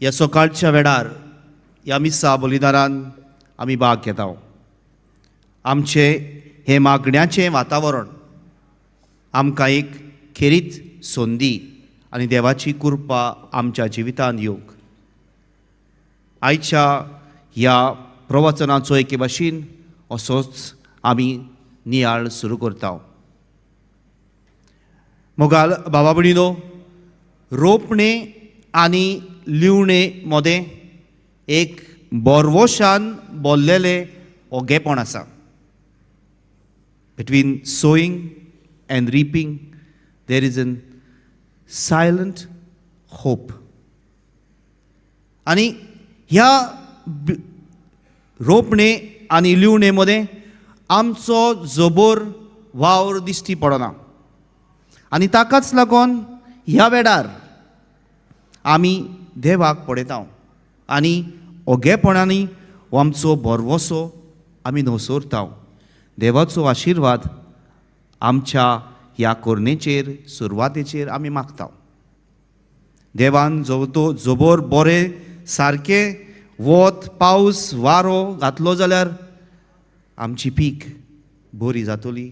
ह्या सकाळच्या वेळार ह्या मिसा बलिदारान आमी भाग घेता. आमचें हें मागण्याचें वातावरण आमकां एक खेरीत संदी आनी देवाची कृपा आमच्या जिवितांत येवंक आयच्या ह्या प्रवचनाचो एके भाशेन असोच आमी नियाळ सुरू करता. मोगाल बाबा भयणीनो, रोपणे आनी लिवणे मदें एक बोरवोशान बोल्लेलें ओगेपण आसा. Between sowing and reaping there is an silent hope. आनी ह्या रोपणे आनी लिवणे मदें आमचो जबोर वावर दिश्टी पडना आनी ताकाच लागून ह्या वेळार आमी देवाक पळयता आनी ओगेपणांनी हो आमचो भरवसो आमी नसरता. देवाचो आशिर्वाद आमच्या ह्या कोरणेचेर सुरवातेचेर आमी मागता. देवान जो तो जबोर बरें सारकें वत, पावस, वारो घातलो जाल्यार आमची पीक बरी जातली,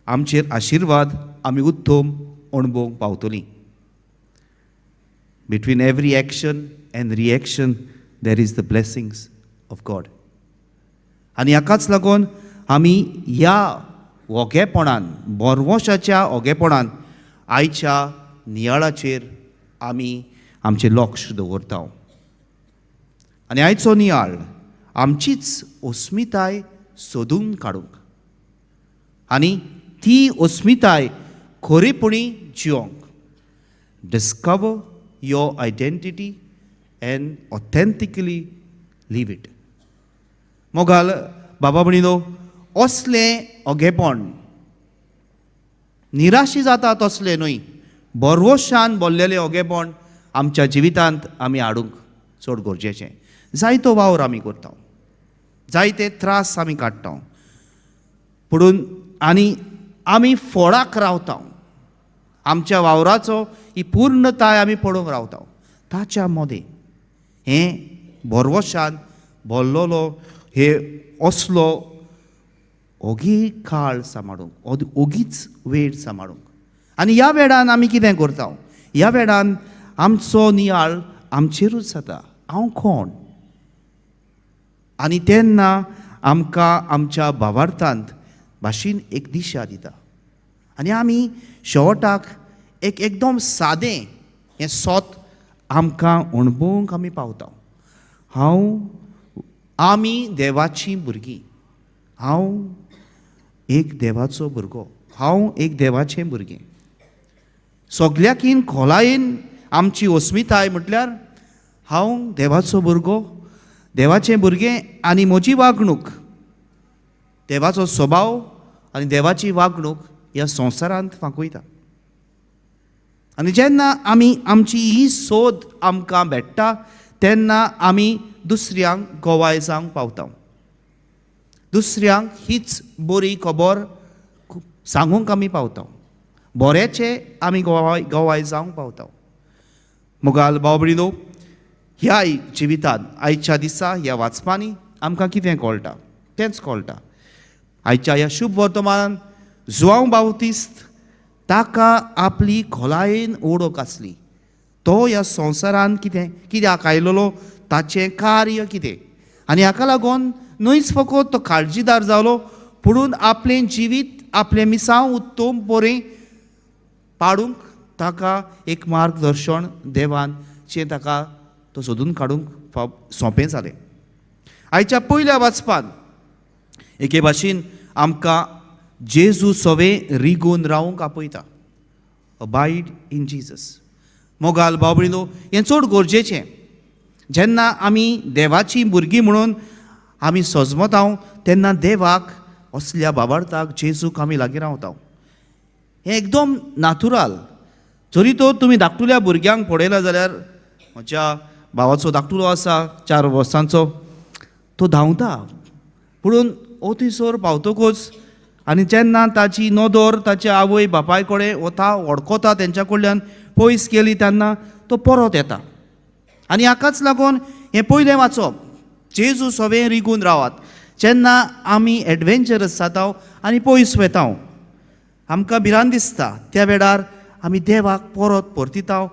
आमचेर आशिर्वाद आमी उत्तम अणभवंक पावतली. Between every action and reaction there is the blessings of God. आनी हाकाच लागून आमी ह्या ओगेपणान, बोरवोशाच्या ओगेपणान आयच्या नियाळाचेर आमी आमचें लक्ष दवरता. आनी आयचो नियाळ आमचीच अस्मिताय सोदून काडूंक आनी ती अस्मिताय खरेपणी जियोंक. Discover your identity and authentically live it. मोगाल बाबा भयणीनो, असलें ओगेपण निराशी जाता तसलें न्हय, बरवशान बोल्लेलें ओगेपण आमच्या जिवितांत आमी हाडूंक चड गरजेचें. जायतो वावर आमी करता, जायते त्रास आमी काडटा, पुणून आनी आमी फळाक रावता. आमच्या वावराचो ही पूर्णताय आमी पळोवंक रावता. ताच्या मदें हें भरवशान भरलेलो हे असलो ओगी काळ सांबाळूंक, ओगीच वेळ सांबाळूंक. आनी ह्या वेळान आमी कितें करता? ह्या वेळान आमचो नियाळ आमचेरूच जाता, हांव कोण? आनी तेन्ना आमकां आमच्या भावार्थांत भाशेन एक दिशा दिता आनी आमी शेवटाक एक एकदम सादें हें सोत आमकां अणभवूंक आमी पावता. हांव, आमी देवाचीं भुरगीं. हांव एक देवाचो भुरगो, हांव एक देवाचें भुरगें. सगल्याकीन खोलायेन आमची अस्मिताय म्हटल्यार हांव देवाचो भुरगो, देवाचें भुरगें आनी म्हजी वागणूक देवाचो स्वभाव आनी देवाची वागणूक ह्या संवसारांत फांकयता. आनी जेन्ना आमी आमची ही सोद आमकां भेट्टा तेन्ना आमी दुसऱ्यांक गवाय जावंक पावता. दुसऱ्यांक हीच बरी खबर सांगूंक आमी पावता. बऱ्याचे आमी गवाय जावंक पावता. मोगाल भाव भयणीनो, ह्या जिवितांत आयच्या दिसा ह्या वाचपांनी आमकां कितें कळटा? तेंच कळटा. आयच्या ह्या शुभ वर्तमानान जुवांव बावतिस्त ताका आपली खोलायेन ओळख आसली. तो ह्या संवसारान कितें कित्याक आयलेलो, ताचें कार्य कितें आनी हाका लागून न्हयच फकत तो काळजीदार जालो, पुणून आपलें जिवीत, आपलें मिसांव उत्तम बरें पाडूंक ताका एक मार्गदर्शन देवान चें ताका तो सोदून काडूंक फाव सोंपें जालें. आयच्या पयल्या वाचपान एके भाशेन आमकां जेजू सवें रिगून रावंक आपयता. Abide in Jesus. मोगाल भाव भयणीनो, हें चड गरजेचें. जेन्ना आमी देवाचीं भुरगीं म्हणून आमी सजमता तेन्ना देवाक असल्या बाबार्थाक जेजूक आमी लागीं रावता. हें एकदम नातुराल. जरी तर तुमी धाकटुल्या भुरग्यांक पळयला जाल्यार, म्हज्या भावाचो धाकटुलो आसा 4 वर्सांचो, तो धांवता, पुणून थंयसर पावतकूच आनी जेन्ना ताची नदर ताच्या आवय बापाय कडेन वता, वडकता, तेंच्या कडल्यान पयस गेली तेन्ना तो परत येता. आनी हाकाच लागून हें पयलें वाचप, जेजू सवें रिगून रावात. जेन्ना आमी एडवेंचरस जाता आनी पयस वेता, आमकां भिरांत दिसता, त्या वेळार आमी देवाक परत परतिता,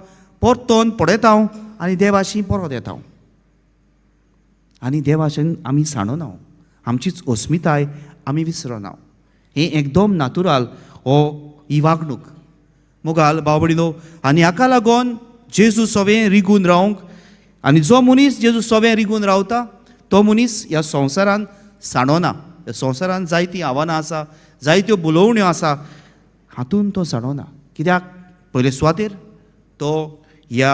परतोन पळयता आनी देवाशी परत येता आनी देवाशेन आमी सांडना, आमचीच अस्मिताय आमी विसरना. हें एकदम नातुराल हो ही वागणूक मोगाल भाव भयणीनो. आनी हाका लागून जेजू सवें रिगून रावंक, आनी जो मनीस जेजू सवें रिगून रावता तो मनीस ह्या संवसारान सांडना. ह्या संवसारान जायतीं आव्हानां आसा, जायत्यो बुलोवण्यो आसा, हातून तो सांडना. कित्याक पयले सुवातेर तो ह्या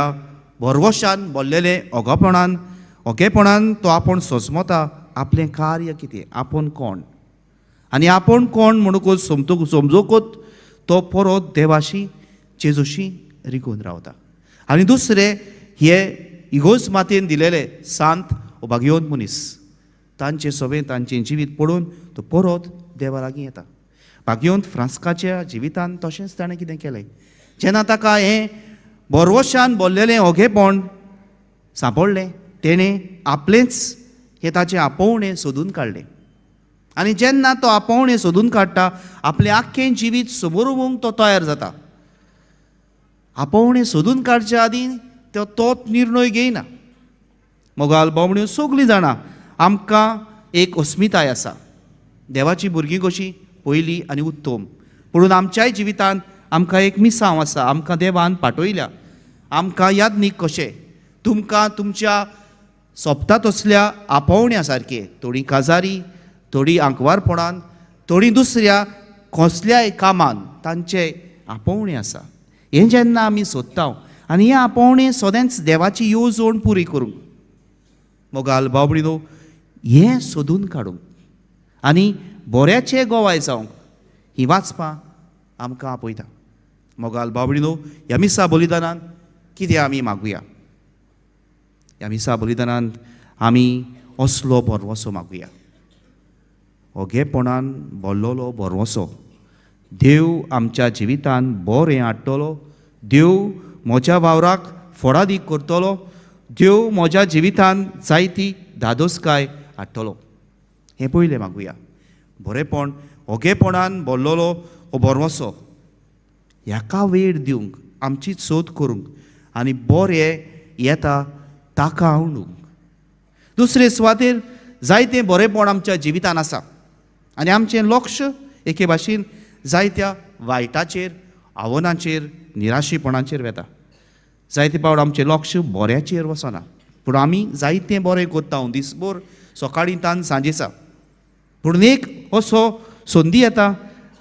भरवशान भरलेले ओगोपणान, ओगेपणान तो आपूण सोजमता आपलें कार्य कितें, आपूण कोण, आनी आपूण कोण म्हणूकच समजूकच तो परत देवाशी जेजूशी रिगून रावता. आनी दुसरें, हे इगोर्ज मातयेन दिलेले सांत वो भाग्यवंत मनीस तांचे सवें तांचें जिवीत पळोवन तो परत देवा लागीं येता. भाग्यवंत फ्रांस्काच्या जिवितान तशेंच ताणें कितें केलें, जेन्ना ताका हें भरवशान भरलेलें ओगेपण सांपडलें, तेणें आपलेंच हें ताचें आपोवणें सोदून काडलें. आनी जेन्ना तो आपोवणें सोदून काडटा, आपलें आख्खें जिवीत समोर उबोवंक तो तयार जाता. आपोवणें सोदून काडच्या आदीं तो तोच निर्णय घेयना. मोगाल बावण्यो, सगळीं जाणां आमकां एक अस्मिताय आसा, देवाची भुरगीं कशीं पयलीं आनी उत्तम. पुणून आमच्याय जिवितांत आमकां एक मिसांव आसा, आमकां देवान पाठयल्या, आमकां यादनीक कशें तुमकां तुमच्या सोंपता तसल्या आपोवण्या सारकें, थोडीं काजारी, थोडीं आंकवारपणान, थोडीं दुसऱ्या कसल्याय कामान तांचें आपोवणें आसा. हें जेन्ना आमी सोदता आनी हें आपोवणें सदांच देवाची येवजण पुरी करूंक, मोगाल भाव भयणीनो, हें सोदून काडूंक आनी बऱ्याचें गोवाय जावंक ही वाचपां आमकां आपयता. मोगाल भाव भयणीनो, ह्या मिसा बलिदानान कितें आमी मागुया? ह्या मिसा बलिदानांत आमी असलो भरवंसो मागुया, ओगेपणान भरलेलो भरवंसो. देव आमच्या जिवितान बरें हाडटलो, देव म्हज्या वावराक फोडादीक करतलो, देव म्हज्या जिवितान जायती धादोसकाय हाडटलो. हें पयलें मागुया, बरेंपण, ओगेपणान भरलेलो हो भरवंसो. ह्याका वेळ दिवंक, आमची सोद करूंक आनी बरें येता ताका आवडूंक. दुसरे सुवातेर जायतें बरेंपण आमच्या जिवितान आसा आनी आमचें लक्ष एके भाशेन जायत्या वायटाचेर, आव्हानांचेर, निराशेपणाचेर वेता. जायते फावट आमचें लक्ष बऱ्याचेर वचना, पूण आमी जायतें बरें करता दिसभर, सकाळीं तान सांजेचा. पूण एक असो संदी येता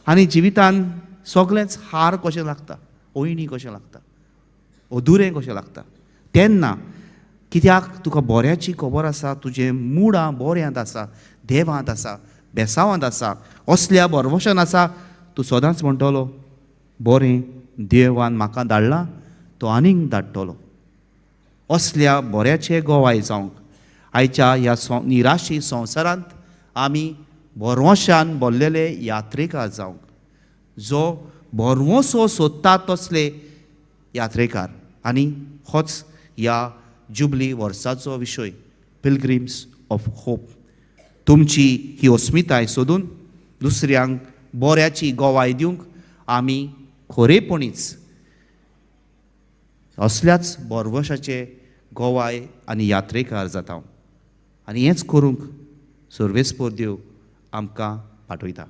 आनी जिवितान सगळेंच हार कशें लागता, ओयणी कशें लागता, अधुरें कशें लागता. तेन्ना कित्याक तुका बऱ्याची खबर आसा, तुजें मुडां बऱ्यांत आसा, देवांत आसा, बेसावांत आसा, असल्या भरवशान आसा, तूं सदांच म्हणटलो बरें देवान म्हाका धाडलां, तो आनीक धाडटलो. असल्या बऱ्याचे गोवाय जावंक आयच्या ह्या निराशी संवसारांत आमी भरवंशान भरलेले यात्रेकार जावंक, जो भरवंसो सोदता तसले यात्रेकार. आनी होच ह्या जुबली वर्साचो विशय, पिलग्रिम्स ऑफ होप. तुमची ही अस्मिताय सोदून दुसऱ्यांक बऱ्याची गोवाय दिवंक आमी खरेपणीच असल्याच भरवशाचे गोवाय आनी यात्रेकार जाता. आनी हेंच करूंक सर्वेस्पर देव आमकां पाठयता.